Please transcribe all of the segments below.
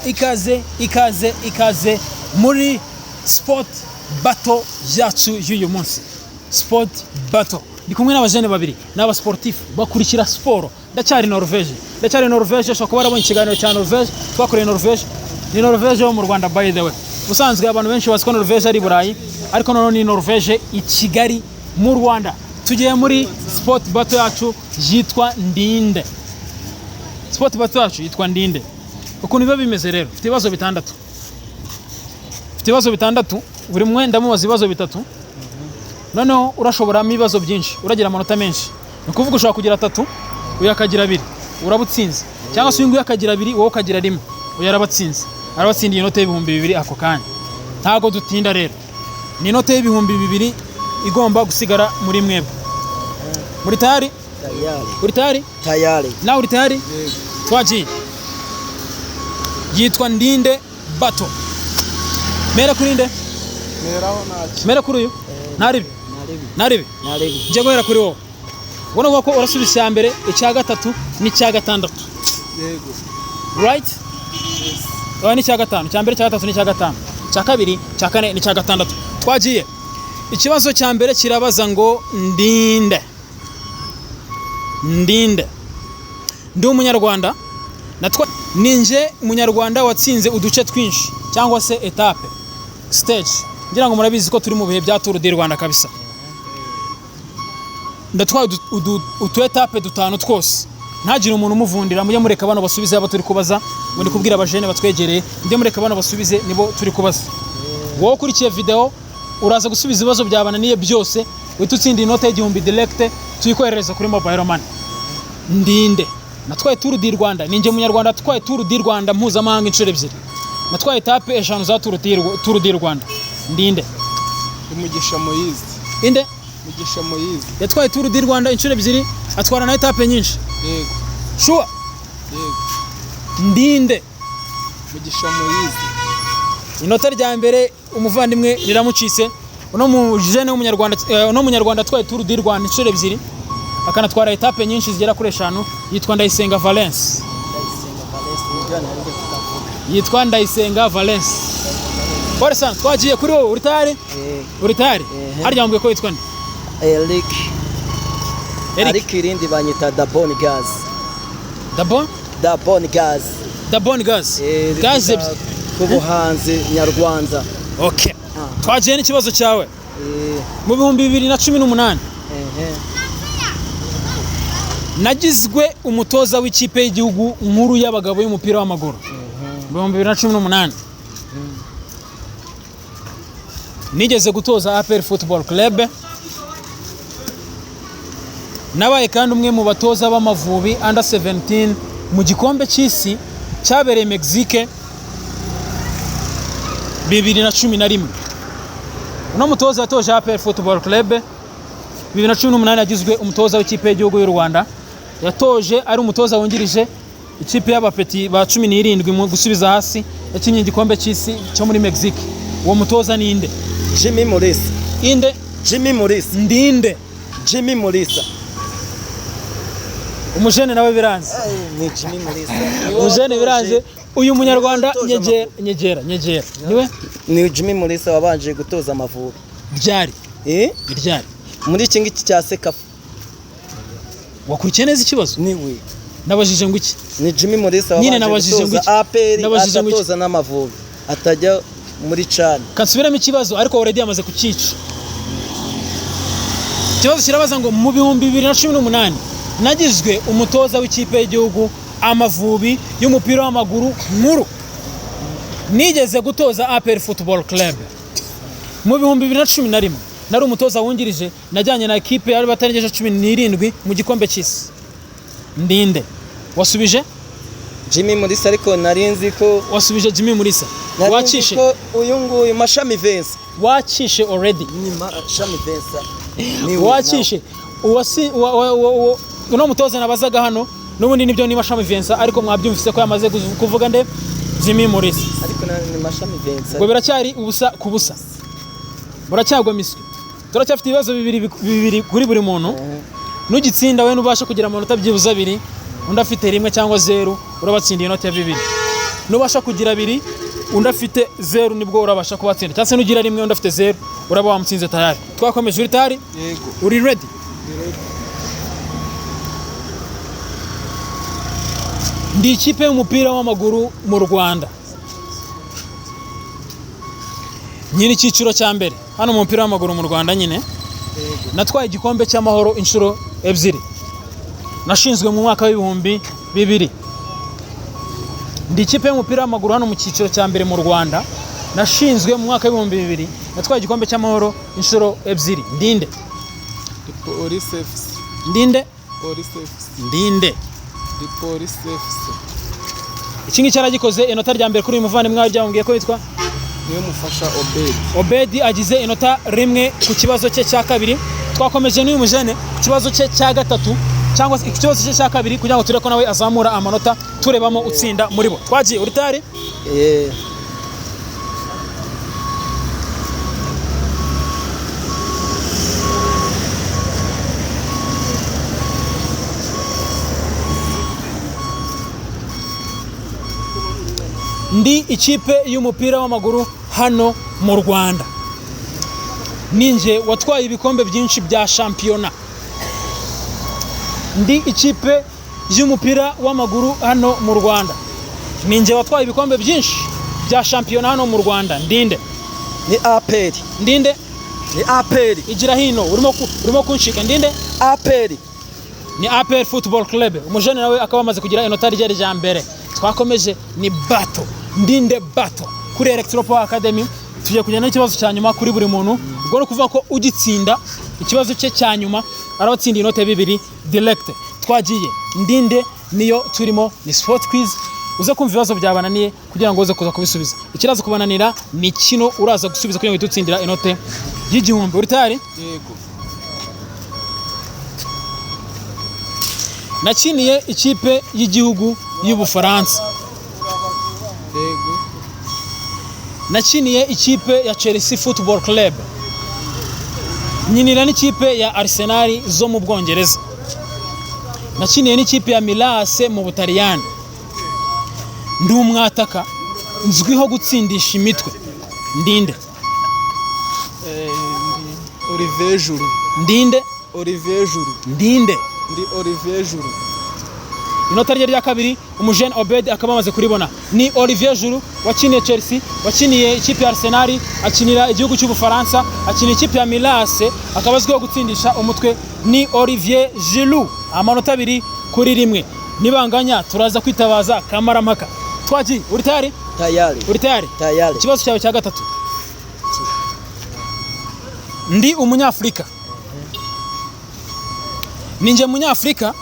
Ikaze, ikaze, ikaze muri sport battle yacu y'uyu munsi. Sport battle, ndi kumwe n'abajene babiri, ni abasportif, bakurikira siporo. Ndacyari Norvege, ndacyari Norvege. Ushobora kuba warabonye ikiganiro cya Norvege twakoreye Norvege. Ni Norvege yo mu Rwanda, by the way. Ubusanzwe abantu benshi bazi ko Norvege ari i Burayi, ariko noneho ni Norvege i Kigali mu Rwanda. Tugiye muri sport battle yacu yitwa Ndinde. Sport battle yacu yitwa Ndinde. Ukuntu biba bimeze rero, mfite ibibazo bitandatu, mfite ibibazo bitandatu. Buri umwe ndamubaza ibibazo bitatu. Noneho urashoboramo ibibazo byinshi, uragira amanota menshi. Ni ukuvuga ushobora kugira atatu, uyu akagira abiri, uraba utsinze. Cyangwa se uyu nguyu akagira abiri, wowe ukagira rimwe, uyu arabatsinze, arabatsindiye inote y'2000 ako kanya. Ntabwo dutinda rero, ni inote y'2000 igomba gusigara muri mwebwe. Muri tayari? Tayari. Uri tayari? Tayari. Nawe uri tayari? Twagiye. Yitwa Ndinde Battle. Mere kuri nde? Meraho ntacyo. Mere kuri uyu. Ntaribi? Naribi. Ntaribi? Naribi. Njye guhera kuri wowe. Ubona ko urasubiza icya mbere, icya gatatu n'icya gatandatu. Yego. Right, oya, n'icya gatanu. Icya mbere, icya gatatu n'icya gatanu, icya kabiri, icya kane n'icya gatandatu. Twagiye. Ikibazo cya mbere kirabaza ngo: Ndinde? Ndinde? Ndi umunyarwanda. Ninjye munyarwanda watsinze uduce twinshi cyangwa se étape, stage. Ngira ngo murabizi ko turi mu bihe bya Tour du Rwanda kabisa. Ndatwaye utu étape dutanu twose, ntagire umuntu umuvundira. Mujye mureka bano basubize abo turi kubaza. Ngo ndi kubwira abajene batwegereye, mujye mureka bano basubize, nibo turi kubaza. Wowe ukurikiye video, uraza gusubiza ibibazo byabananiye byose, uhita utsinda inote y'1000 direct, tuyikoherereza kuri mobile money. Ndinde? Natwaye Tour du Rwanda. Ninjye munyarwanda atwaye Tour du Rwanda mpuzamahanga inshuro ebyiri. Natwaye étape eshanu za Tour du Rwanda. Ndinde? Umugisha Moyize. Inde? Mugisha Moyize. Yatwaye Tour du Rwanda inshuro ebyiri, atwara na étape nyinshi? Yego. Sure? Yego. Ndinde? Mugisha Moyize. Inota rya mbere umuvandimwe riramucitse. Uno mujene w'umunyarwanda, uno munyarwanda atwaye Tour du Rwanda inshuro ebyiri akanatwara étape nyinshi zigera kuri eshanu, yitwa Ndayisenga Valence. Ndayisenga Valence, nibyo nari ndi kuvuga. Yitwa Ndayisenga Valence. Pole sana. Twagiye kuri wowe. Uri tayari? Eh. Uri tayari? Ehe. Harya wambwiye ko witwa nde? Eric. Eric. Ariko irindi banyita Dabon Gas. Dabon? Dabon Gas. Dabon Gas. Eh, gas rivuga ebyiri. ku buhanzi nyarwanda. Okay. Ah. Twagiye n'ikibazo cyawe. Eh. Mu 2018 nagizwe umutoza w'ikipe y'igihugu nkuru y'abagabo y'umupira w'amaguru. Mu 2018 nigeze gutoza APR Football Club. Nabaye kandi umwe mu batoza b'Amavubi under 17 mu gikombe cy'isi cyabereye Mexique 2011. Uno mutoza yatoje APR Football Club. 2018 yagizwe umutoza w'ikipe y'igihugu y'u Rwanda. Yatoje ari umutoza wungirije ikipe y'abapeti ba 17 mu gusubiza hasi, yakinnye igikombe cy'isi cyo muri Mexique. Uwo mutoza ni inde? Jimmy Mulisa. Inde? Jimmy Mulisa. Ndinde? Jimmy Mulisa. Umujene nawe biranze. Ni Jimmy Mulisa. Umujene biranze. Uyu munyarwanda Watoje. Nyegera, nyegera, nyegera. Niwe? Ni Jimmy Mulisa wabanje gutoza Amavubi. Ryari? Eh? Ryari? Muri iki ngiki cya CECAFA. Wakurikiye neza ikibazo? Niwe. Nabajije ngo iki? Ni Jimmy Mulisa Nyine wabanje nabajije ngo gutoza iki? APR, Nabajije ngo iki? agatoza n'Amavubi, atajya muri CHAN. Kansubiramo ikibazo, ariko already yamaze kucyica. Ikibazo kirabaza ngo: mu 2018 nagizwe umutoza w'ikipe y'igihugu Amavubi y'umupira w'amaguru nkuru. Nigeze gutoza APR Football Club. Mu 2011 nari umutoza wungirije, najyanye na ekipe yari batarengeje 17 mu gikombe cy'isi. Ndinde? Wasubije? Jimmy Mulisa, ariko nari nzi ko Wasubije Jimmy Mulisa. Nari nzi Wacishe. ko uyu nguyu Mashami Vincent. Wacishe already. Ni Mashami Vincent. Niwe. Wacishe. Uwasi uno mutoza nabazaga hano n'ubundi nibyo, ni Mashami Vincent, ariko mwabyumvise ko yamaze kuvuga nde? Jimmy Mulisa. Nawe. Ariko ni Mashami Vincent. Ngo biracyari ubusa ku busa, buracyagwa miswi. Turacyafite ibibazo bibiri bibiri kuri buri muntu. Nugitsinda we, nubasha kugira amanota byibuze abiri, undi afite rimwe cyangwa zeru, urabatsindiye inoti ya bibiri. Nubasha kugira abiri undi afite 0, nibwo urabasha kubatsinda, cyangwa se nugira rimwe undi afite 0, uraba wamutsinze tayari. Twakomeje, uri tayari? Yego. Uri ready? Ndi ready. Ndi ikipe y'umupira w'amaguru mu Rwanda, nyine icyiciro cya mbere hano mu mupira w'amaguru mu Rwanda nyine. Yego. Natwaye igikombe cy'amahoro inshuro 2. Nashinzwe mu mwaka w'2000. Ndi ikipe y'umupira w'amaguru hano mu cyiciro cya mbere mu Rwanda, nashinzwe mu mwaka w'2000, natwaye igikombe cy'amahoro inshuro 2. Ndinde? Ndi Police FC. Ndinde? Police FC. Ndinde? Ndi Police FC. Iki ngiki yaragikoze. Inota rya mbere kuri uyu muvandimwe wawe, ryamubwiye ko yitwa Niyo mufasha Obedi. Obedi agize inota 1 ku kibazo cye cya kabiri. Twakomeje n'uyu mujene ku kibazo cye cya gatatu, cyangwa se ku kibazo cye cya kabiri, kugira ngo turebe ko nawe azamura amanota, turebamo utsinda muri bo. Twagiye, uri tayari? Eh. Ndi ikipe y'umupira w'amaguru hano mu Rwanda, ninjye watwaye ibikombe byinshi bya shampiyona. Ndi ikipe y'umupira w'amaguru hano mu Rwanda, ninjye watwaye ibikombe byinshi bya shampiyona hano mu Rwanda. Ndinde? Ni APR. Ndinde? Ni APR. Igira hino, urimo kunshika. Ndinde? APR. Ni APR Football Club. Umujene nawe akaba amaze kugira inota rye rya mbere. Twakomeje, ni battle, ndinde battle kuri Electro Power Academy. Tugiye kujyana n'ikibazo cya nyuma kuri buri muntu. Ubwo ni ukuvuga ko ugitsinda ikibazo cye cya nyuma arabatsinda inote 2 direct. Twagiye, ndinde niyo turimo, ni sport quiz. Uze kumva ibibazo byabananiye kugira ngo uze kuza kubisubiza. Ikiraza kubananira ni kino uraza gusubiza kugira ngo uhite utsindira inote y'1000. Uri tayari? Yego. Nakiniye ikipe y'igihugu y'Ubufaransa. Yego. Nakiniye ikipe ya Chelsea Football Club. Nyinira n'ikipe ya Arsenal zo mu Bwongereza. Nakiniye n'ikipe ya Milan AC mu Butaliyani. Ndi umwataka, nzwiho gutsindisha imitwe. Ndinde? Ndi Olivier Giroud. Ndinde? Olivier Giroud. Ndinde? Ndi Olivier Giroud. Inota rye rya kabiri umujene Obed akaba amaze kuribona. Ni Olivier Giroud wakiniye Chelsea, wakiniye ikipe ya Arsenal, akinira igihugu cy'Ubufaransa, akinira ikipe ya Milan AC, akaba azwiho gutsindisha umutwe. Ni Olivier Giroud. Amanota 2-1. Nibanganya turaza kwitabaza kamarampaka. Twagiye, uri tayari? Tayari. Uri tayari? Tayari. Ikibazo cyawe cya gatatu. Ndi umunyafurika, ninjye munyafurika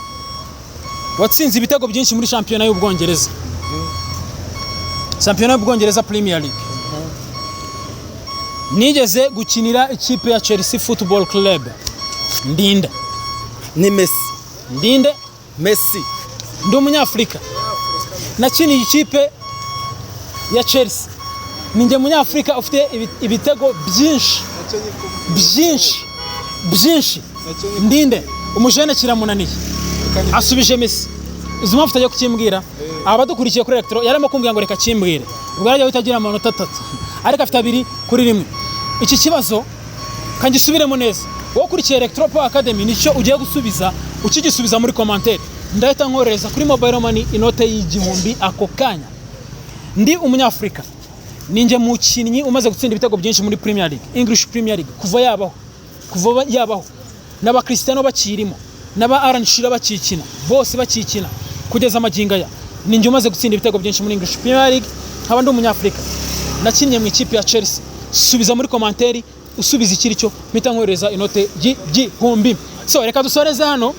watsinze ibitego byinshi muri shampiyona y'Ubwongereza, shampiyona y'Ubwongereza Premier League. Nigeze gukinira ikipe ya Chelsea Football Club. Ndinde? Ni Messi. Ndinde? Messi. Ndi umunyafurika, nakiniye ikipe ya Chelsea, ninjye munyafurika ufite ibitego byinshi byinshi byinshi. Ndinde? Umujene kiramunaniye, asubije Messi. Izi mpamvu utajya kukimbwira, abadukurikiye kuri Electro yarimo kumbwira ngo reka kimbwire, ubwo yarajya ahita agira amanota 3, ariko afite 2-1. Iki kibazo kangisubiremo neza. Wowe ukurikiye Electro Power Academy, nicyo ugiye gusubiza. Ukigisubiza muri commentaire, ndahita nkohereza kuri mobile money inote y'1000 ako kanya. Ndi umunyafurika, ninjye mukinnyi umaze gutsinda ibitego byinshi muri Premier League, English Premier League, kuva yabaho, n'aba Cristiano bakirimo, n'aba Alan Shearer bakikina, bose bakikina kugeza amagingo aya, ninjye umaze gutsinda ibitego byinshi muri English Premier League, nkaba ndi umunyafurika, nakinnye mu ikipe ya Chelsea. Subiza muri commentaire, usubiza ikiri cyo, mpita nkohereza inote y'1000. So reka dusoreze hano.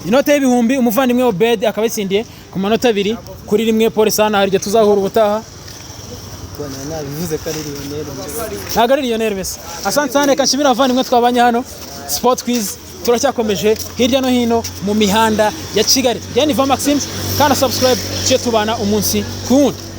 Inote y'1000 umuvandimwe Obed akaba yatsindiye ku manota 2-1. Paul sana, hari igihe tuzahura ubutaha. Nabivuze ko ari Lionel. Ntabwo ari Lionel Messi. Asante sana, reka nshimire abavandimwe twabanye hano. Sport quiz turacyakomeje hirya no hino mu mihanda ya Kigali. Njye ni Maxime, kandi subscribe tujye tubana umunsi ku wundi.